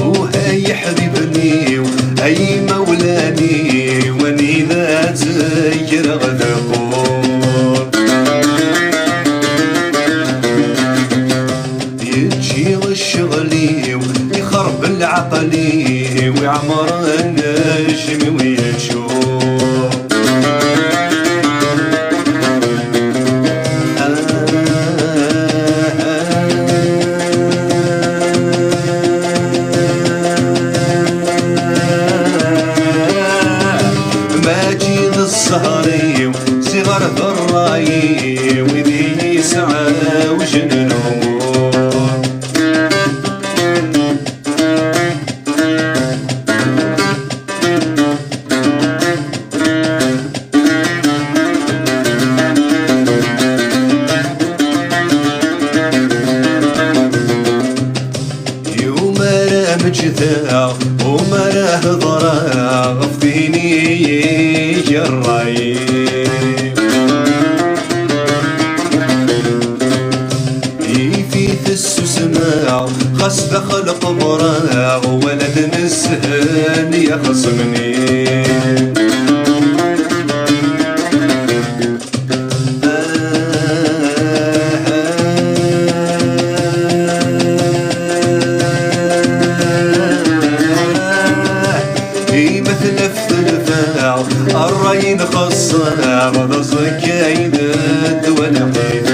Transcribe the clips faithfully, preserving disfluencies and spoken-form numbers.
Uhay ḥbibniw, ay mawlaniw, anida ttgreɣ taqur. Yečči ccɣel-iw, ixerb leɛqel-iw, iɛemren acimi-w yeččur. Mačči d ssher-iw, siɣer d ṛṛay-iw, wid i yi-sɛewjen lumuṛ. Umar ara meǧdeɣ, umar ara hedreɣ ɣef tin i yi-yerra. Yif-it susmeɣ, xas daxel qebreɣ, wala d neshel ixṣemen-iw. Imatla f telfa, ṛṛay nxeṣṣer, d aẓekkay d ddwa lḥif.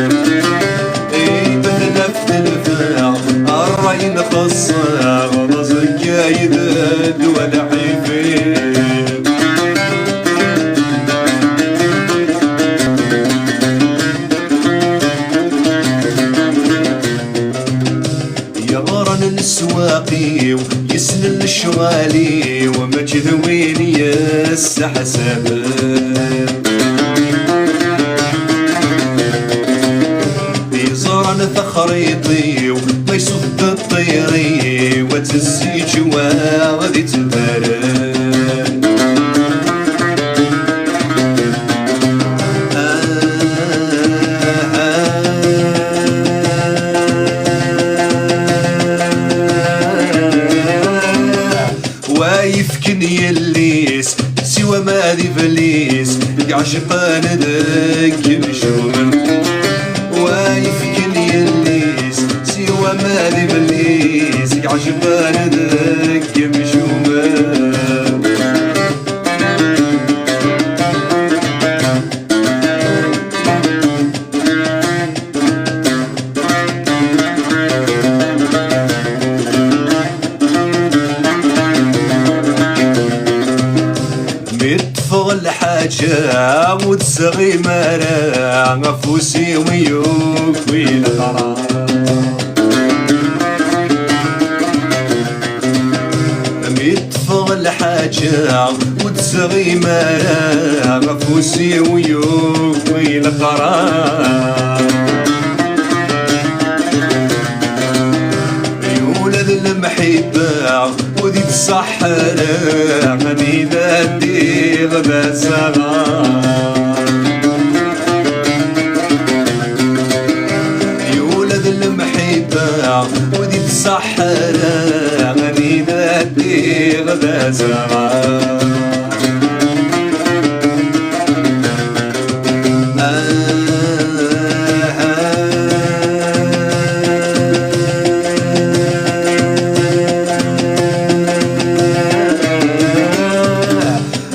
Imatla f telfa, ṛṛay nxeṣṣer, d aẓekkay d ddwa lḥif. Yeɣran n sswaq-iw, yesnen lecɣal-iw, mačči d win yesseḥsaben. Yeẓran taxriṭ-iw, ma yessufed ṭṭir-iw, ad tezziǧ waɣ di ttbaren. Wa yefken yelli-s, siwa ma d iblis, i iɛecqen deg yimcumen. Wa yefken yelli-s, siwa ma d iblis, i iɛecqen deg yimcumen. Mi ṭṭfeɣ lḥaǧa, ur d-sɣim ara, afus-iw yuki leqrar. Mi ṭṭfeɣ lḥaǧa, ur d-sɣim ara, afus-iw yuki leqrar. Ula d lemḥibba ur d-ittṣaḥ ara, anida ddiɣ d asaɣar. Ula d lemḥibba ur d-ittṣaḥ ara, anida ddiɣ d asaɣar.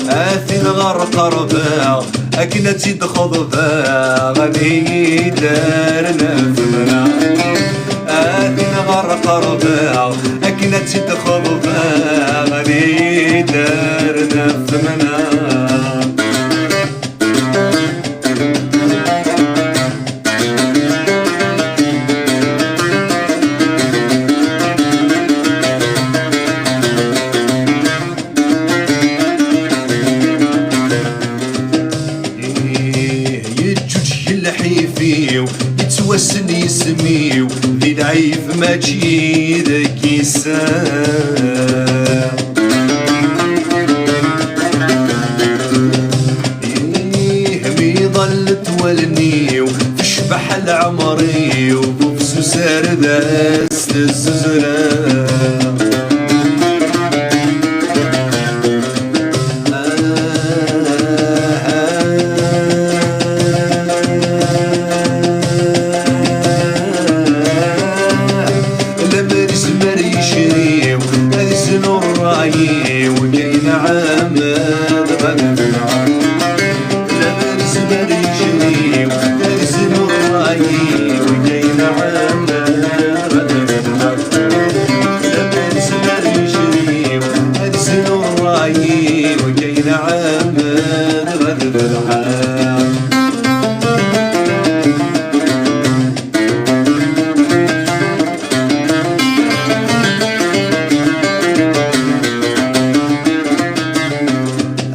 A tin ɣer qerbeɣ, akken ad tt-id-xeḍbeɣ, ad iyi-d-rren afemna. A tin ɣer qerbeɣ, akken ad tt-id-xeḍbeɣ, ad iyi-d-rren afemna. mačči deg iseɣ. Ih, mi ḍallet wallen-iw, tecbeḥ leɛmer-iw, bufsus ar d as-tezzuzreɣ. Lemmer izmer yicri-w, ad iznu ṛṛay-iw, kayen ɛamad ɣad nɛam. Lemmer izmer yicri-w, ad iznu ṛṛay-iw, kayen ɛamad ɣad nɛam. Lemmer izmer yicri-w, ad iznu ṛṛay-iw, kayen ɛamad ɣad nɛam.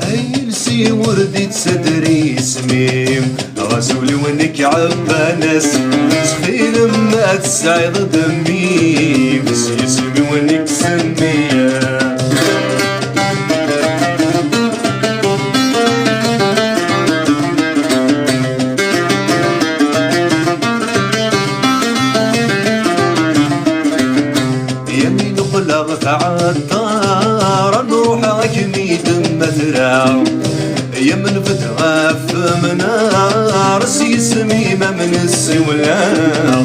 Ay iles-iw ur d-ittadder isem-im, ɣas ul-iw nekk ɛebban-as. Ttxil-m ma tesɛiḍ d mmi-m, s yisem-iw nekk semmi-yas. Yamin uqleɣ tɛeṭṭar, ad nruḥ akken i d-mmatreɣ. Yamin bet ɣef mnar, s yisem-im am nessiwleɣ.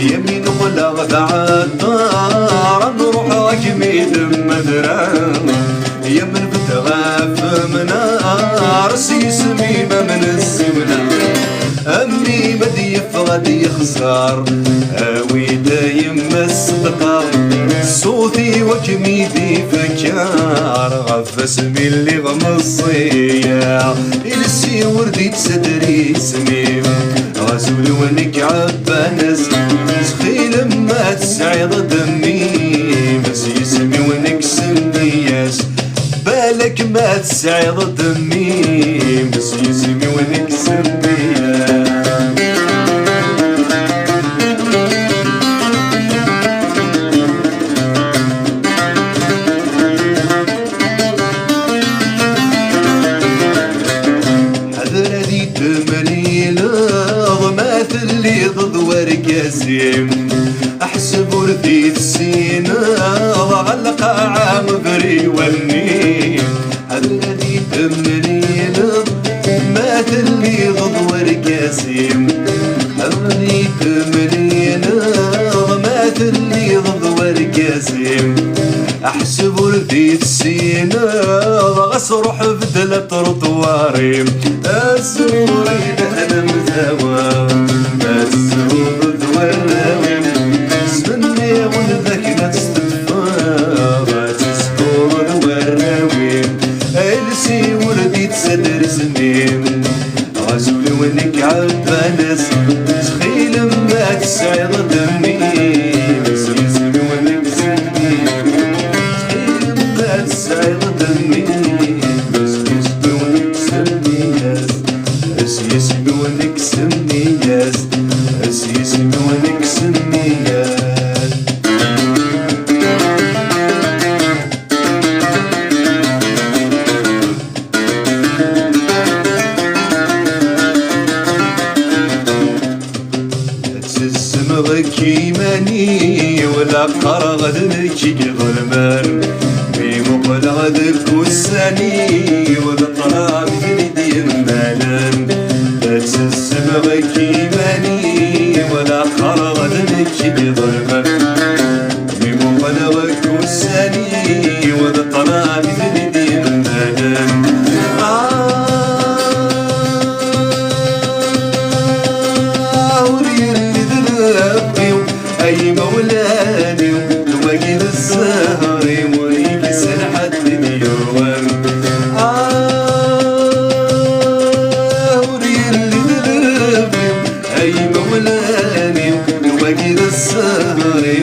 Yamin uqleɣ tɛeṭṭar, ad nruḥ akken i d-mmatreɣ. Yamin bet ɣef mnar, s yisem-im am nessiwleɣ. A mmi ma d-yeffeɣ ad yexẓer, awi-d a yemma ṣṣedqa. Ṣṣut-iw ad kem-id-ifekkar, ɣef wasmi lliɣ meẓẓiyeɣ. Iles-iw ur d-ittadder isem-im, ɣas ul-iw nekk ɛebban-as. Ttxil-m ma tesɛiḍ d mmi-m, s yisem-iw nekk semmi-yas. Balak ma tesɛiḍ d mmi-m, s yisem-iw nekk semmi-yas. Ḥader ad yi-temlileḍ ma telliḍ d wergaz-im. Ḥseb ur t-tessineḍ, ɣer lqaɛa bri wallen-im. Ḥader ad yi-temlileḍ ma telliḍ d wergaz-im. Ḥader ad yi-temlileḍ ma telliḍ d wergaz-im. Ḥseb ur t-tessineḍ, ɣas ruḥ beddel aṭruṭwar-im. Azur ilehna mtawa, azur d warraw-im. Smenniɣ-d d akken ad teṭṭfeḍ, ad tesḥuḍ d warraw-im. Iles-iw ur d-ittadder isem-im. Ɣas ul-iw nekk ɛebban-as, ttxil-m ma tesɛiḍ d mmi-m, s yisem-iw nekk semmi-as. Ttxil-m ma tesɛiḍ d mmi-m, s yisem-iw nekk semmi-as. S yisem-iw nekk semmi-as. S yisem-iw nekk semmi-as. Ttesmeɣ-k iman-iw, la qqareɣ d nekk i iḍelmen. Mi muqleɣ deg ussan-iw, d ṭṭlam i ten-id-yemmalen. Ttesmeɣ-k iman-iw, la qqareɣ d nekk i iḍelmen. Mi muqleɣ deg ussan-iw, d ṭṭlam i ten-id-yemmalen. Ah, ur yelli d lebbi-w, ay imawlan-iw, d wagi d zzher-iw, ur iksan ḥedd i d-yuɣen. Ah, ur yelli d lebbi-w, ay imawlan-iw, d wagi d zzher-iw.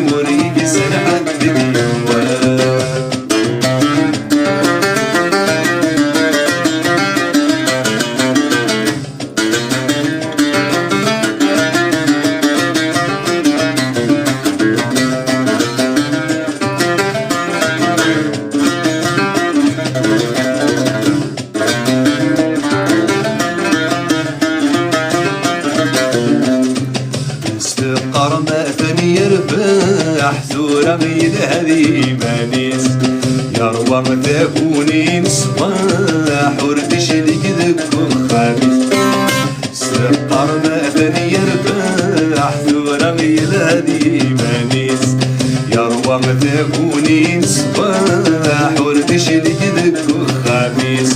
Aguni n ṣṣbeḥ ur d-iclig deg uxxam-is.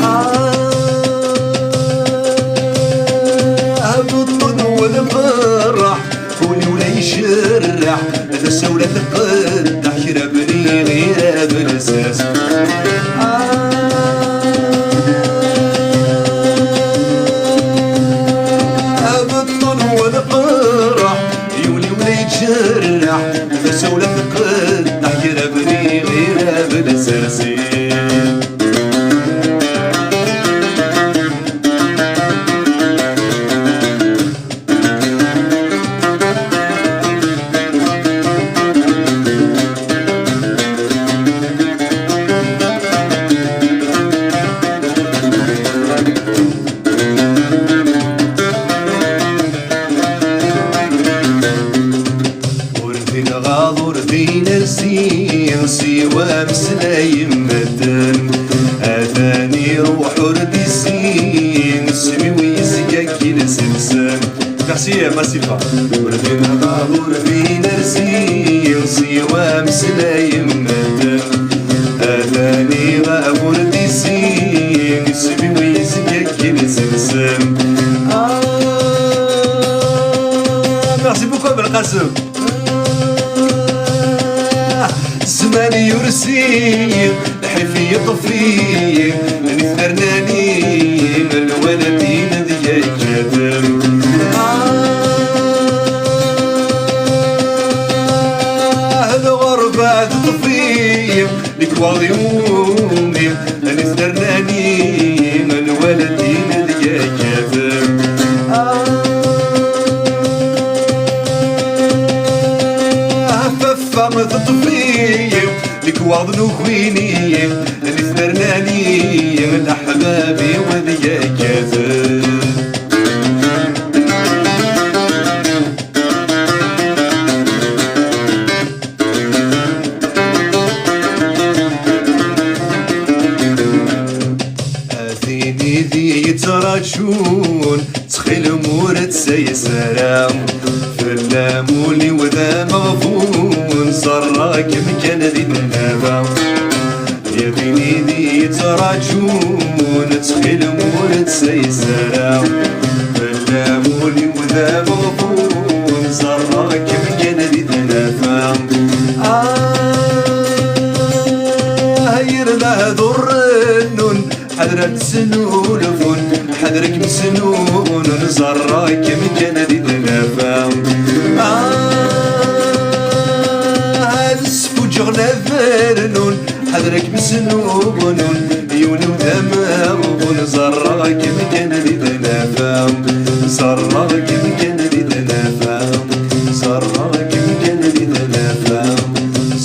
Ah, abeṭṭun u lferḥ, ul-iw la icerreḥ, d asawla tqeddeḥ, kra bniɣ ira d lsas. Ah, abeṭṭun u lferḥ, ul-iw la icerreḥ, d asawla tqeddeḥ, kra bniɣ ira d lsas. Ur d-inɣaḍ, ur d-inersi, siwa ameslay n medden. Atan iruḥ ur d-issin, isem-iw yezga akkin s-nsen. Merci, Masifa. Ur d-inɣaḍ, ur d-inersi, siwa ameslay n medden. Atan iɣab ur d-issin, isem-iw yezga akkin s-nsen. Ah, merci beaucoup, Abelqasem. Ah, zzman yursi, lḥif yeṭṭef-iyi, nitnernan-iyi, lwaldin d yakaten. Ah, lɣerba teṭṭef-iyi, lekwaɣeḍ iwumi, nitnernan-iyi, lwaldin d yakaten. Ah, faffa teṭṭef-iyi, lekwaɣeḍ nukin-iyi, nitnernan-iyi, leḥbab-iw d yakaten. A tin i d-yettraǧun, ttxil-m ur tt-sayes ara. Fell-am ul-iw d ameɣbun, ẓerreɣ-kem kan di tnaba. A tin i d-yettraǧun, ttxil-m ur tt-sayes ara. Fell-am ul-iw d ameɣbun, ẓerreɣ-kem kan di tnafa. Ah, yir lehdur rennun, ḥader ad tt-snulfun, ḥader ad kem-snunun, ẓerreɣ-kem kan di tnafa. Ah, ad sfuǧeɣ la bernun, ḥader ad kem-snunun, yiwen-iw d ameɣbun, ẓerreɣ-kem kan di tnafa. Ẓerreɣ-kem kan di tnafa. Ẓerreɣ-kem kan di tnafa.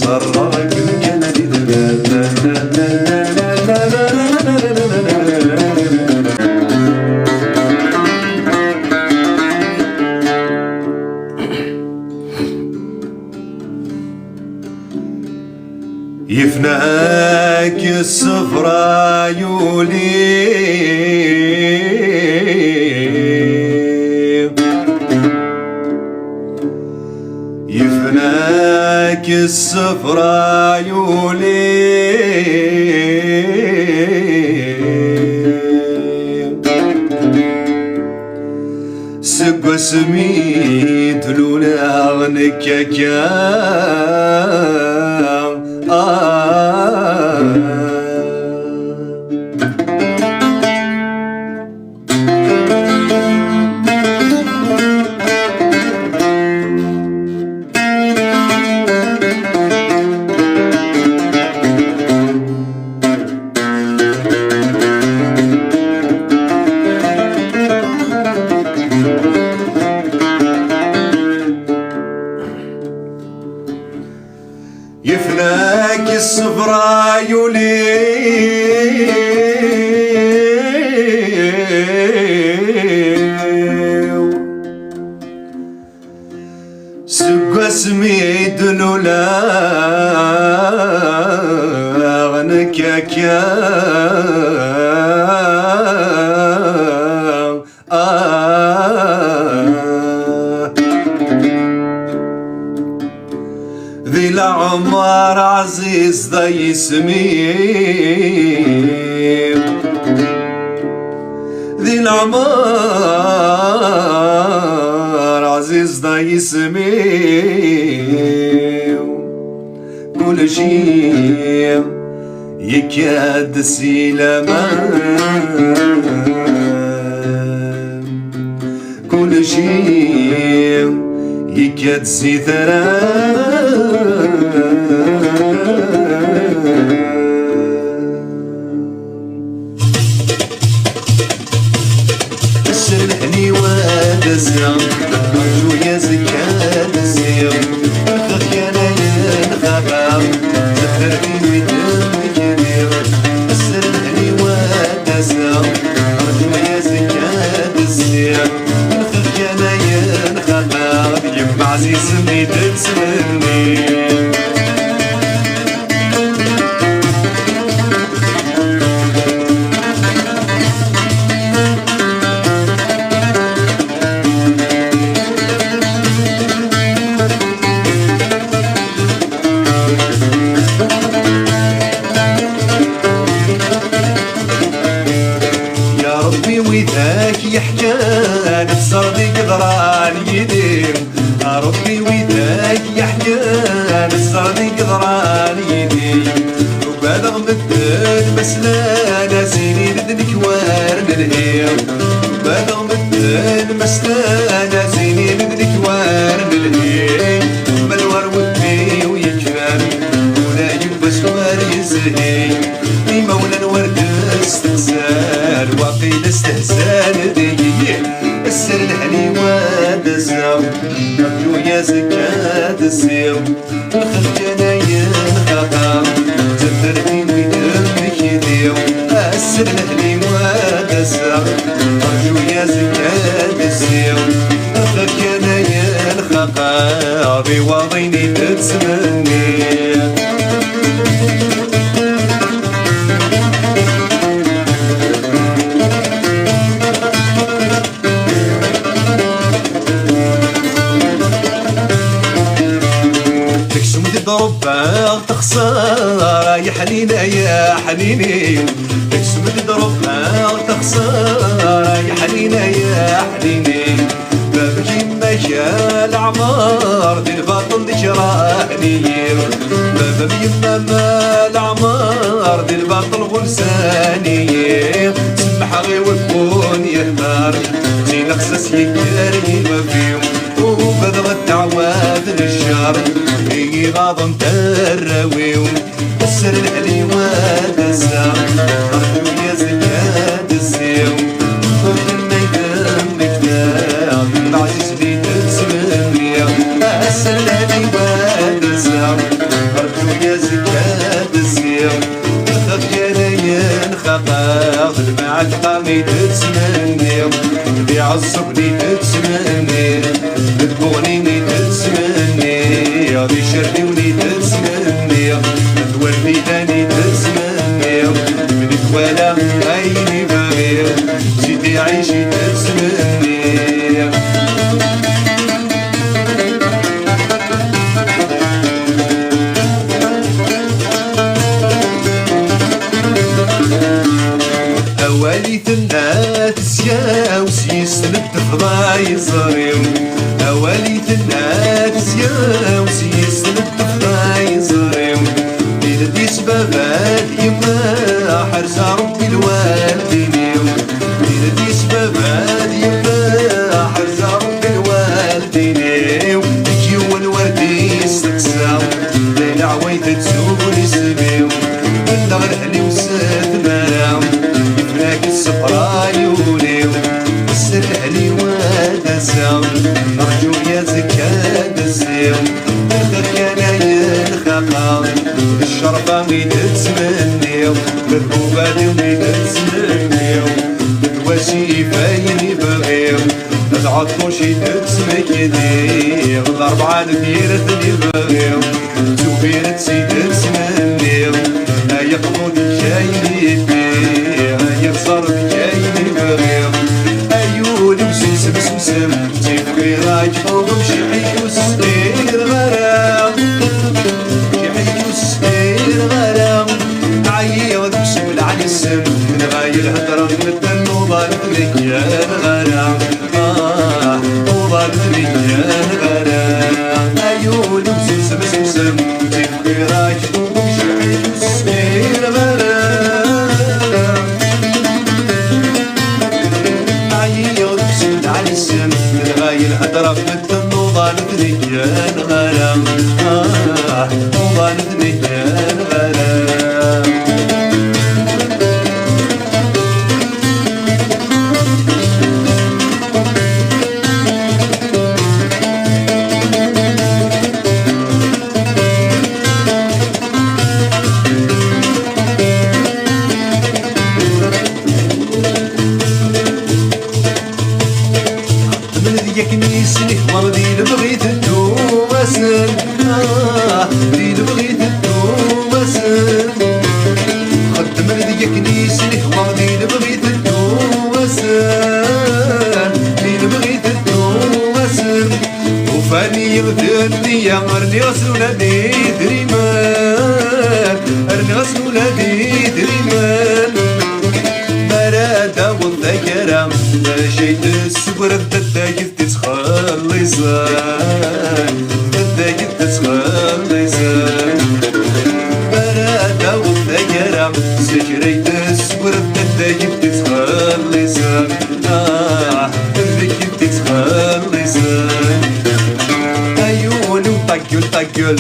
Ẓerreɣ-kem kan di tnafa. Yefna-k ṣṣebr ay ul-iw. Yefna-k ṣṣebr ay ul-iw. Seg wasmi d-luleɣ nekk akka. Ah. Yefna-k ṣṣebr ay ul-iw. Seg wasmi d-luleɣ nekk akka. Ah. Di leɛmer Ɛziz da yisem-iw, di leɛmer ɛziz da yisem-iw. Kulci yekka-d si laman, kulci yekka-d si tram. Ass n lehni wa d ass-a, rǧu-yas kan d ass-iw. Lxir kan ayen xaqeɣ, zehder di wid mmektiɣ. Ass n lehni wa d ass-a, rǧu-yas kan d ass-iw. Lxir kan ayen xaqeɣ, yemma ɛzizen i d-nettmenni. Ya Ṛebbi, widak yeḥkan zzerb i yeḍran yid-i. A Ṛebbi, widak yeḥkan zzerb i yeḍran yid-i. Ugadeɣ medden ma slan, ad as-inin d nekk war nelhi. Ugadeɣ medden ma slan, ad as-inin d nekk war nelhi. Ma lwar wudem-iw yekfan, ula yiwwas war yezhi. Imawlan war d-steqsan, waqila stehzan deg-i. Ass n lehni wa d ass-a, rǧu-yas kan d ass-iw. Lxir kan ayen xaqeɣ, zehder di wid mmektiɣ. Ass n lehni wa d ass-a, rǧu-yas kan d ass-iw. Lxir kan ayen xaqeɣ, d iwaḍin i d-nettmenni. Teksem-d ḍrubbeɣ texsara, ya ḥnina, ya ḥnini. Teksem-d ḍrubbeɣ texsara, ya ḥnina, ya ḥnini. Bab yemma-k a leɛmer, di lbaṭel nekrahni. Baba m yemma-m a leɛmer, di lbaṭel ɣunzani. Semḥeɣ i wekk ur yehder, di lexsas yekker i wafi. Ugadeɣ ddeɛwat n ccer, i iɣaḍen tarraw-iw. Ass n lehni wa d ass-a, rǧu-yas kan d ass-iw. Ur tennay d mmektiɣ, d lɛaziz i d-ttmenniɣ. Ass n lehni wa d ass-a, rǧu-yas kan d ass-iw. Lxir kan ayen xaqeɣ, d lmeɛtqa i d-ttmenniɣ. D iɛeẓẓugen i d-ttmenniɣ. D lbuɣni i d-ttmenniɣ, d icerdiwen i d-ttmenniɣ, d werbidan i d-ttmenniɣ, d twala ayen i bɣiɣ, si tiɛic i d-ttmenniɣ. Awal i tenna tesyaw s yis-s teffeɣ iẓri-w. Awal i tenna tesyaw s yis-s teffeɣ iẓri-w. Ildi s baba d yemma, ḥerza Ṛebbi lwaldin-iw. Ildi s baba d yemma, ḥerza Ṛebbi lwaldin-iw. Deg yiwen wer d-isteqsa, d leɛwayt ad tzuɣ isem-iw. Menneɣ lehli-w s tmara, yefrak ṣṣefra yuli-w. Ass n lehli wa d ass-a, rǧu-yas kan d ass-iw. Lxir kan ayen xaqeɣ, d ccerfa i d-ttmenniɣ, d lbubadi i d-ttmenniɣ, d wasif ayen i bɣiɣ, d ɛeṭṭuc i d-ttmektiɣ, d rebɛa n tira i bɣiɣ. Tubiret si d-ttmenniɣ, ay aqḍu deg ayen yebbi, ay iẓer deg ayen yebɣi. Ay ul-iw susem, susem, tifɣira yefɣ mciḥ-ik ur s-ttqir ara. Mciḥ-ik ur s-ttqir Dɣa yelhedra n medden uḍan d nekk ara. Ah, uḍan d nekk ara. Ay ul-iw semsem semsem, tifkira-k umceḥ-ik ur smireɣ ara. Ɛyiɣ deg-sen lɛisem, dɣa yelhedra n medden uḍan d nekk ara. Ah, uḍan d nekk ara. Xeddmen deg akken i s-nehwa, di lebɣi teddu-asen. Ah, di lebɣi teddu-asen. Xeddmen deg akken i s-nehwa, di lebɣi teddu-asen. Di lebɣi teddu-asen. Ufan-iyi d nniya, rniɣ-asen ula d idrimen. Rniɣ-asen ula d idrimen. Mi ara d-taweḍ taggara, d acu ay tessugreḍ d adeg tettxelliṣeḍ, d adeg tettxelliṣeḍ. Mi ara d-taweḍ taggara, s kra ay tessugreḍ d adeg tettxelliṣeḍ. Ah, d adeg tettxelliṣeḍ. Ay ul-iw ṭaggul, ṭaggul.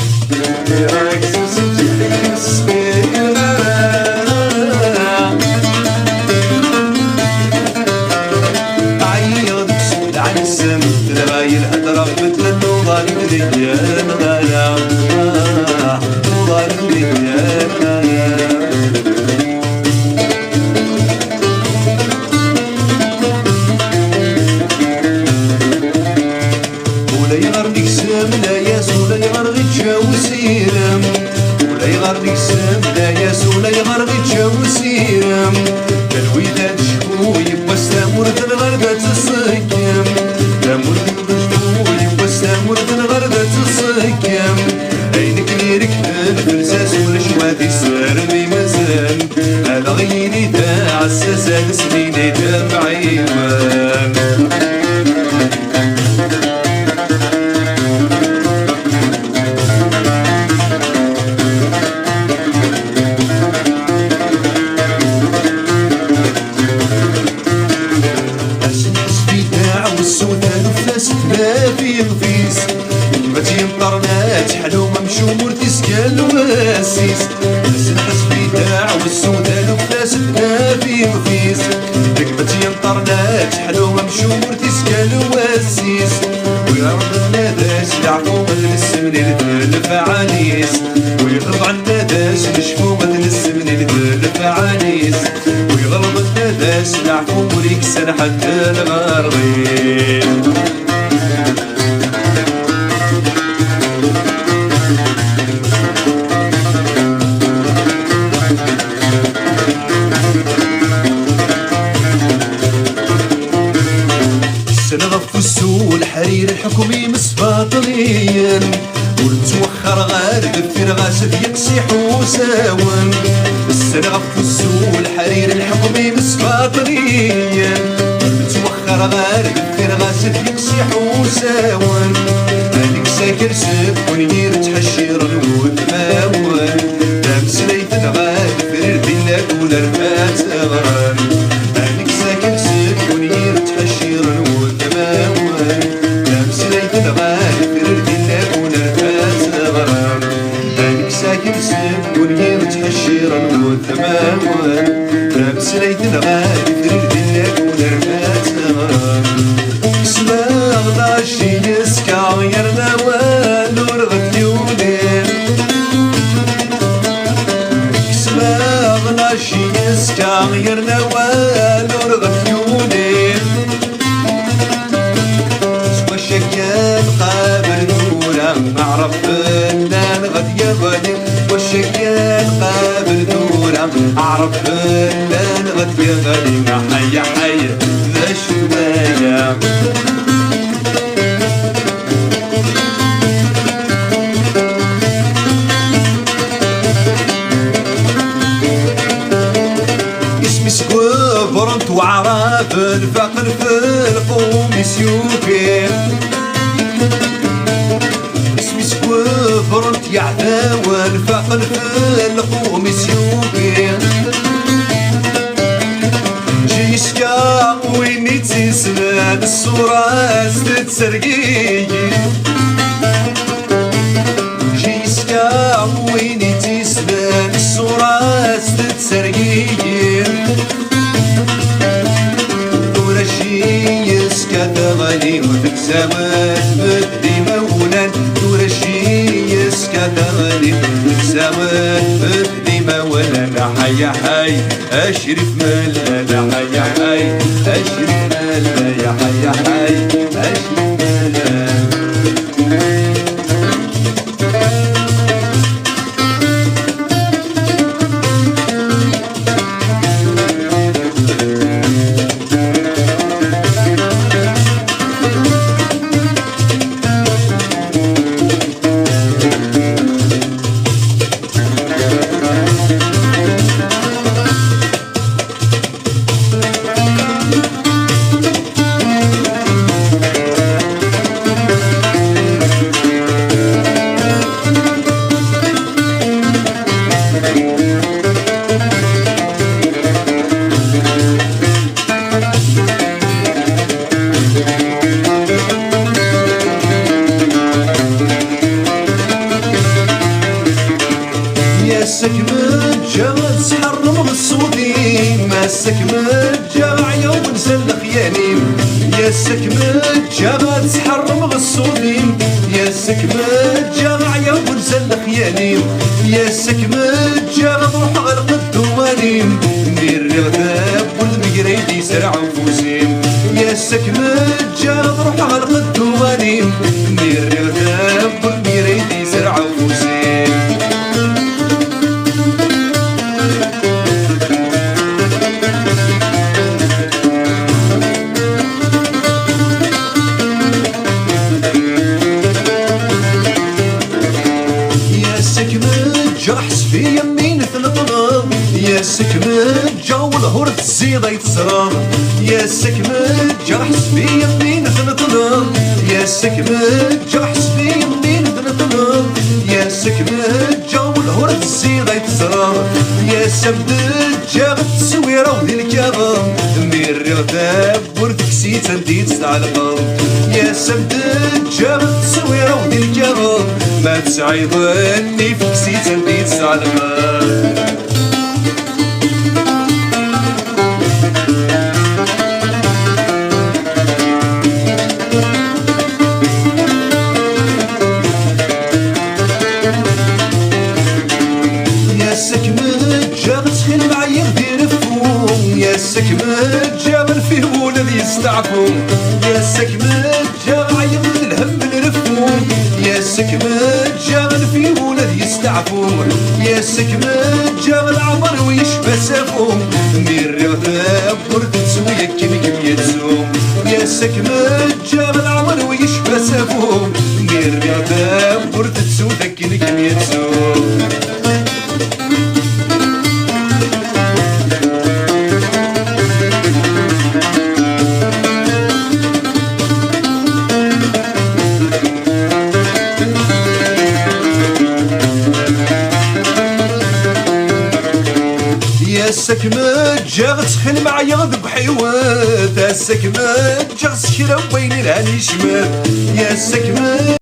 Ɛyiɣ deg-s, lɛisem, dɣa yelhedra n medden uḍan d nekk ara. Uḍan d nekk ara. Ulayɣer neksem layas, ulayɣer ɣičča usirem. Ulayɣer neksem layas, ulayɣer ɣičča usirem. Talwit ad tecbu yiwwas tamurt n ɣer da tt-tṣeggem. Tamurt n ɣer tecbu yiwwas tamurt n ɣer da tt-tṣeggem. Ayen akken irekten fell-as ulac wa t-isserm imzen. Ad aɣ-yini d aɛessas, ad s-nini d amɛiwen. Ad s-nḥesbi d aɛewsu, taluft-as tella tiɣef-is. Nekk ma tt-yenṭerna ad teḥlu amcum ur t-iskan wass-is. Ad s-nḥesbi d aɛewsu, taluft-as tella tiɣef-is. Nekk ma tt-yenṭerna ad teḥlu amcum ur t-iskan wass-is. Wi ɣelḍen ad as-neɛfu, ad nessemlil d lefɛal-is. Wi ɣelḍen ad as-necfu, ad nessemlil d lefɛal-is. Wi ɣelḍen ad as-neɛfu, ur iksan ḥedd lɣerḍ-is. Ssneɣ ɣef usu leḥrir, lḥukm imesbaṭliyen. Ur nettwexxer ɣer deffir, ɣas ad yeqsiḥ usawen. Ssneɣ ɣef usu leḥrir, lḥukm imesbaṭliyen. Ur nettwexxer ɣer deffir, ɣas ad yeqsiḥ usawen. Ad nekkes akal seg wenyir ttḥecciren wudmawen. Tameslayt dɣa tefrir di llagul ar ma teɣrem. Ad nekkes akal seg wenyir ttḥecciren wudmawen. Tameslayt dɣa tefrir di llagul ar ma teɣrem. Ad nekkes akal seg wenyir ttḥecciren wudmawen. Tameslayt dɣa tefrir di llagul ar ma teɣrem. Ksbeɣ laci yeska yerna awal ur ɣ-d-yuli. Ksbeɣ laci yeska yerna awal ur ɣ-d-yuli. S wacu akka nqabel tura, aɛrab fell-aneɣ ad yeɣli. S wacu akka nqabel tura, aɛrab fell-aneɣ ad yeɣli. Ḥay, ḥay, d acu waya? Isem-is Ḍebrent weɛraben faqen f lqum-is yuki. Isem-is wwḍrent yeɛdawen faqen f lqum-is yuki. Jiska win i tt-islan ṣṣura-s tettergigi. Jiska win i tt-islan ṣṣura-s tettergigi. Tura jiska teɣli tegzam tbedd imawlan. Tura jiska teɣli tegzam tbedd imawlan. Ḥay ḥay, acrif malla, ḥay ḥay, acrif malla, ḥay ḥay, acrif malla. Yas-k meǧǧa ad sḥerrmeɣ ṣṣut-im, ass-k meǧǧa ɛyawen s lexyal-im. Yas-k meǧǧa ad sḥerrmeɣ ṣṣut-im, yas-k meǧǧa ɛyawen s lexyal-im. Yas-k meǧǧa ad ruḥeɣ lqedd uwalim, mi rriɣ tawwurt megra i d-yesreɛ ufus-im. Yas-k meǧǧa ad ruḥeɣ lqedd uwalim, mi rriɣ tawwurt megra i d-yesreɛ ufus-im. Yas-k meǧǧa ḥseb-iyi am win tneṭleḍ. Yas-k meǧǧa welhur tezziḍ ay tesreḍ. Yas-k meǧǧa ḥseb-iyi am win tneṭleḍ. Yas-k meǧǧa ḥseb-iyi am win tneṭleḍ. Yas-k meǧǧa welhur tezziḍ ay tesreḍ. Yas-am d-ǧǧaɣ tteswiraw di lkaɣeḍ. Mi rriɣ tawwurt kkes-itt anda i tt-tɛelqeḍ. Yas-am d-ǧǧaɣ tteswiraw di lkaɣeḍ. Ma tesɛiḍ nnif kkes-itt anda i tt-tɛelqeḍ. Yas-k meǧǧa ttxil meɛyiḍ di reffu. Yas-k meǧǧa rfiɣ ula d yesteɛfu. Yas-k meǧǧa ɛyiḍ d lhemm n reffu. Yas-k meǧǧa rfiɣ ula d yesteɛfu. Yas-k meǧǧa leɛmer-iw yecba asafu. Mi rriɣ tawwurt tettwi akken i kem-yettu. Yas-k meǧǧa leɛmer-iw yecba asafu. Mi rriɣ tawwurt tettwi akken i kem-yettu. Yas-k meǧǧa ttxil meɛyiɣ deg uḥiwet. Ass-k meǧǧa s kra n wayen ilhan yecmet. Yas-k meǧǧa